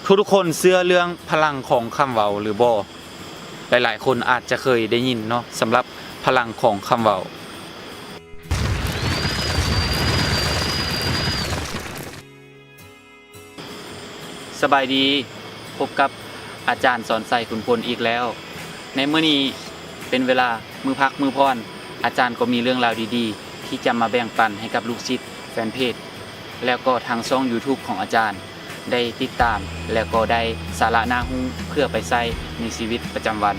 ທຸກໆຄົນເຊື່ອເລື່ອງພະລັງຂອງຄຳເວົ້າຫຼືບໍ່? ຫຼາຍໆຄົນອາດຈະເຄີຍໄດ້ຍິນເນາະ ສຳລັບພະລັງຂອງຄຳເວົ້າ. ສະບາຍດີ, ພົບກັບອາຈານສອນໄຊ ຂຸນພົນ ອີກແລ້ວ. ໃນມື້ນີ້ເປັນເວລາມື້ພັກມື້ຜ່ອນ, ອາຈານກໍມີເລື່ອງລາວດີໆ ທີ່ຈະມາແບ່ງປັນໃຫ້ກັບລູກສິດ, ແຟນເພຈ ແລ້ວກໍທາງຊ່ອງຢູທູບຂອງອາຈານ ໄດ້ຕິດຕາມ ແລະ ກໍໄດ້ສາລະໜ້າຮູ້ເພື່ອໄປໃຊ້ໃນຊີວິດປະຈຳວັນ.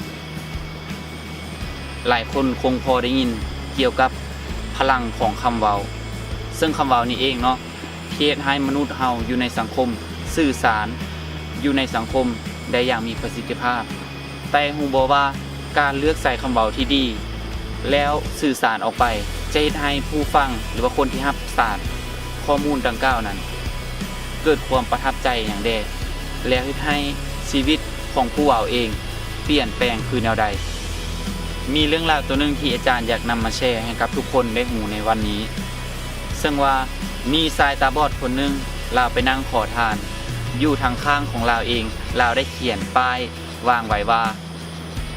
ຫຼາຍຄົນຄົງພໍໄດ້ຍິນກ່ຽວກັບພະລັງຂອງຄຳເວົ້າ, ເຊິ່ງຄຳເວົ້ານີ້ເອງເນາະ ທີ່ເຮັດໃຫ້ມະນຸດເຮົາຢູ່ໃນສັງຄົມ ສື່ສານຢູ່ໃນສັງຄົມໄດ້ຢ່າງມີປະສິດທິພາບ. ແຕ່ຮູ້ບໍ່ວ່າການເລືອກໃຊ້ຄຳເວົ້າທີ່ດີ ແລ້ວສື່ສານອອກໄປ ຈະເຮັດໃຫ້ຜູ້ຟັງ ຫຼືວ່າຄົນທີ່ຮັບສານຂໍ້ມູນດັ່ງກ່າວນັ້ນ ເກີດຄວາມປະທັບໃຈຫຍັງແດ່ ແລ້ວເຮັດໃຫ້ຊີວິດຂອງຜູ້ເວົ້າເອງປ່ຽນແປງຄືແນວໃດ? ມີເລື່ອງລາວຕົວໜຶ່ງທີ່ອາຈານຢາກນຳມາແຊໃຫ້ກັບທຸກຄົນໄດ້ຮູ້ໃນວັນນີ້, ເຊິ່ງວ່າມີຊາຍຕາບອດຄົນໜຶ່ງ ລາວໄປນັ່ງຂໍທານ ຢູ່ທາງຂ້າງຂອງລາວເອງ, ລາວໄດ້ຂຽນປ້າຍ ວາງໄວ້ວ່າ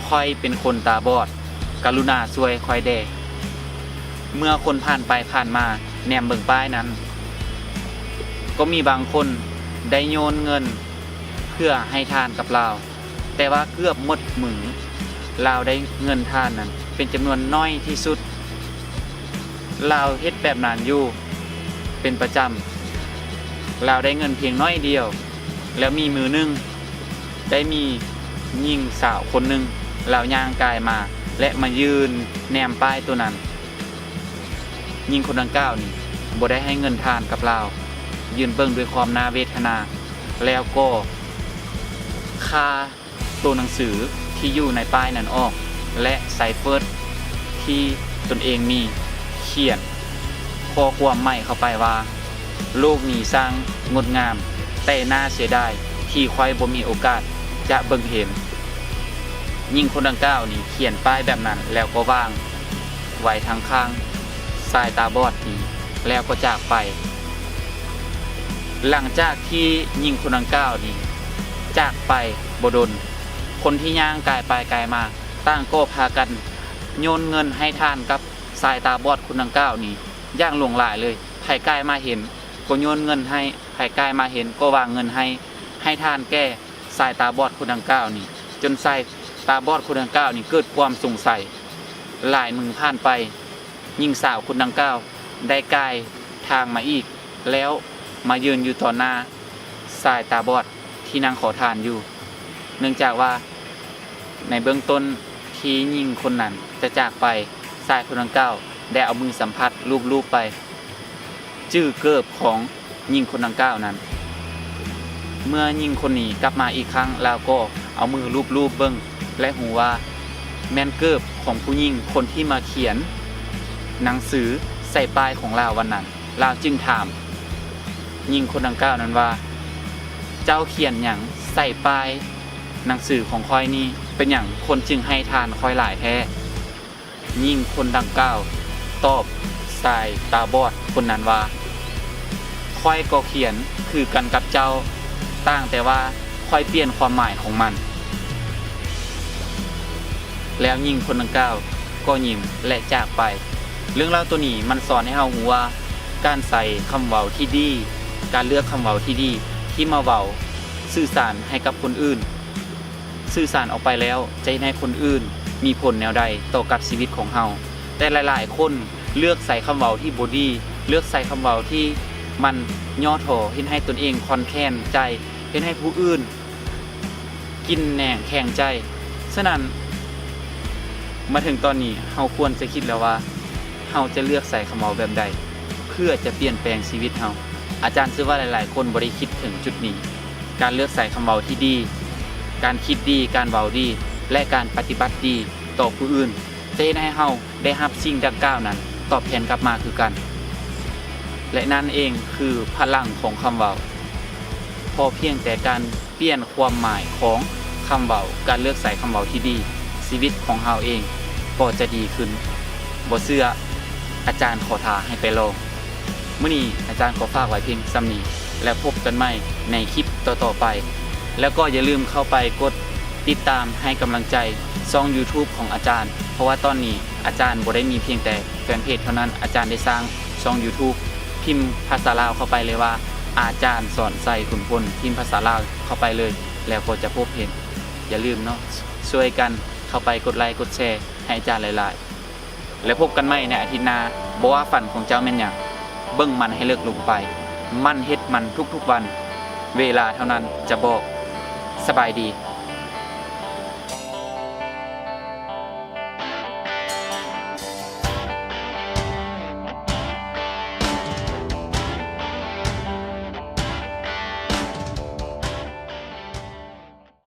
ຂ້ອຍເປັນຄົນຕາບອດ, ກະລຸນາຊ່ວຍຂ້ອຍແດ່. ເມື່ອຄົນຜ່ານໄປຜ່ານມາແນມເບິ່ງປ້າຍນັ້ນ, ກໍມີບາງຄົນໄດ້ໂຍນເງິນເພື່ອໃຫ້ທານກັບລາວ, ແຕ່ວ່າເກືອບໝົດມື້, ລາວໄດ້ເງິນທານນັ້ນເປັນຈຳນວນໜ້ອຍທີ່ສຸດ. ລາວເຮັດແບບນັ້ນຢູ່ເປັນປະຈຳ, ລາວໄດ້ເງິນພຽງໜ້ອຍດຽວ. ແລ້ວມີມື້ໜຶ່ງ ໄດ້ມີຍິງສາວຄົນໜຶ່ງ ລາວຍ່າງກາຍມາ ແລະ ມາຢືນແນມປ້າຍໂຕນັ້ນ. ຍິງຄົນດັ່ງກ່າວນີ້ບໍ່ໄດ້ໃຫ້ເງິນທານກັບລາວ, ຢືນເບິ່ງດ້ວຍຄວາມໜ້າເວທະນາ, ແລ້ວກໍຄາ ໂຕໜັງສືທີ່ຢູ່ໃນປ້າຍນັ້ນອອກ ແລະ ໄຊເຟີດທີ່ຕົນເອງມີ ຂຽນຂໍ້ຄວາມໃໝ່ເຂົ້າໄປວ່າ ໂລກນີ້ຊ່າງງົດງາມ, ແຕ່ໜ້າເສຍດາຍທີ່ຂ້ອຍບໍ່ມີໂອກາດຈະເບິ່ງເຫັນ. ຍິງຄົນດັ່ງກ່າວນີ້ຂຽນປ້າຍແບບນັ້ນ ແລ້ວກໍວາງໄວ້ທາງຂ້າງຊາຍຕາບອດນີ້ ແລ້ວກໍຈາກໄປ. ຫຼັງຈາກທີ່ຍິງຄົນດັ່ງກ່າວນີ້ຈາກໄປບໍ່ດົນ, ຄົນທີ່ຍ່າງກາຍໄປກາຍມາ ຕ່າງກໍພາກັນໂຍນເງິນໃຫ້ທານກັບຊາຍຕາບອດຄົນດັ່ງກ່າວນີ້ຢ່າງຫຼວງຫຼາຍເລີຍ. ໃຜກາຍມາເຫັນກໍໂຍນເງິນໃຫ້, ໃຜກາຍມາເຫັນກໍວາງເງິນໃຫ້, ໃຫ້ທານແກ່ຊາຍຕາບອດຄົນດັ່ງກ່າວນີ້, ຈົນຊາຍຕາບອດຄົນດັ່ງກ່າວນີ້ເກີດຄວາມສົງໄສ. ຫຼາຍມື້ຜ່ານໄປ, ຍິງສາວຄົນດັ່ງກ່າວໄດ້ກາຍທາງມາອີກ ແລ້ວມາຢືນຢູ່ຕໍ່ໜ້າຊາຍຕາບອດທີ່ນັ່ງຂໍທານຢູ່, ເນື່ອງຈາກວ່າໃນເບື້ອງຕົ້ນທີ່ຍິງຄົນນັ້ນຈະຈາກໄປ, ຊາຍຄົນດັ່ງກ່າວໄດ້ເອົາມືສຳຜັດລູບໆໄປຈື່ເກີບຂອງ ຍິງຄົນດັ່ງກ່າວນັ້ນ. ເມື່ອຍິງຄົນນີ້ກັບມາອີກຄັ້ງ, ລາວກໍເອົາມືລູບໆເບິ່ງ ແລະ ຮູ້ວ່າແມ່ນເກີບຂອງຜູ້ຍິງຄົນທີ່ມາຂຽນໜັງສືໃສ່ປ້າຍຂອງລາວວັນນັ້ນ. ລາວຈຶ່ງຖາມຍິງຄົນດັ່ງກ່າວນັ້ນວ່າ, ເຈົ້າຂຽນຫຍັງໃສ່ປ້າຍໜັງສືຂອງຂ້ອຍນີ້? ເປັນຫຍັງຄົນຈຶ່ງໃຫ້ທານຂ້ອຍຫຼາຍແທ້? ຍິງຄົນດັ່ງກ່າວຕອບຊາຍຕາບອດຄົນນັ້ນວ່າ, ຂ້ອຍກໍຂຽນຄືກັນກັບເຈົ້າ, ຕ່າງແຕ່ວ່າຂ້ອຍປ່ຽນຄວາມໝາຍຂອງມັນ. ແລ້ວຍິງຄົນດັ່ງກ່າວກໍຍິ້ມ ແລະ ຈາກໄປ. ເລື່ອງລາວໂຕນີ້ມັນສອນໃຫ້ເຮົາຮູ້ວ່າ ການໃຊ້ຄຳເວົ້າທີ່ດີ, ການເລືອກຄຳເວົ້າທີ່ດີ ທີ່ມາເວົ້າສື່ສານໃຫ້ກັບຄົນອື່ນ, ສື່ສານອອກໄປແລ້ວຈະເຮັດໃຫ້ຄົນອື່ນມີຜົນແນວໃດຕໍ່ກັບຊີວິດຂອງເຮົາ. ແຕ່ຫຼາຍໆຄົນເລືອກໃຊ້ຄຳເວົ້າທີ່ບໍ່ດີ, ເລືອກໃຊ້ຄຳເວົ້າທີ່ມັນຫຍໍ້ທໍ້, ເຮັດໃຫ້ຕົນເອງຄອນແຄນໃຈ, ເຮັດໃຫ້ຜູ້ອື່ນກິນແໜງແຂງໃຈ. ສະນັ້ນ, ມາເຖິງຕອນນີ້, ເຮົາຄວນຈະຄິດແລ້ວວ່າ ເຮົາຈະເລືອກໃຊ້ຄຳເວົ້າແບບໃດ ເພື່ອຈະປ່ຽນແປງຊີວິດເຮົາ. ອາຈານເຊື່ອວ່າຫຼາຍໆຄົນບໍ່ໄດ້ຄິດເຖິງຈຸດນີ້. ການເລືອກໃຊ້ຄຳເວົ້າທີ່ດີ, ການຄິດດີ, ການເວົ້າດີ ແລະ ການປະຕິບັດດີຕໍ່ຜູ້ອື່ນ ຈະເຮັດໃຫ້ເຮົາໄດ້ຮັບສິ່ງດັ່ງກ່າວນັ້ນຕອບແທນກັບມາຄືກັນ. ແລະ ນັ້ນເອງຄືພະລັງຂອງຄຳເວົ້າ. ພໍພຽງແຕ່ການປ່ຽນຄວາມໝາຍຂອງຄຳເວົ້າ, ການເລືອກໃຊ້ຄຳເວົ້າທີ່ດີ, ຊີວິດຂອງເຮົາເອງກໍຈະດີຂຶ້ນ. ບໍ່ເຊື່ອ, ອາຈານຂໍທ້າໃຫ້ໄປລອງ. ມື້ນີ້ອາຈານຂໍຝາກໄວ້ພຽງສ່ຳນີ້ ແລ້ວພົບກັນໃໝ່ໃນຄລິບຕໍ່ໆໄປ. ແລ້ວກໍຢ່າລືມເຂົ້າໄປກົດຕິດຕາມໃຫ້ກຳລັງໃຈຊ່ອງ YouTube ຂອງອາຈານ, ເພາະວ່າຕອນນີ້ອາຈານບໍ່ໄດ້ມີພຽງແຕ່ແຟນເພຈເທົ່ານັ້ນ, ອາຈານໄດ້ສ້າງຊ່ອງ YouTube ພິມພາສາລາວເຂົ້າໄປເລີຍວ່າ ອາຈານສອນໄຊ ຂຸນພົນ, ພິມພາສາລາວເຂົ້າໄປເລີຍ ແລ້ວກໍຈະພົບເຫັນ. ຢ່າລືມເນາະ, ຊ່ວຍກັນເຂົ້າໄປກົດໄລກົດແຊໃຫ້ອາຈານຫຼາຍໆ. ແລ້ວພົບກັນໃໝ່ໃນອາທິດໜ້າ. ບໍ່ວ່າຝັນຂອງເຈົ້າແມ່ນຫຍັງ, ເບິ່ງມັນໃຫ້ເລິກລົງໄປ. ໝັ່ນເຮັດມັນທຸກໆວັນ. ເວລາເທົ່ານັ້ນຈະບອກ. ສະບາຍດີ.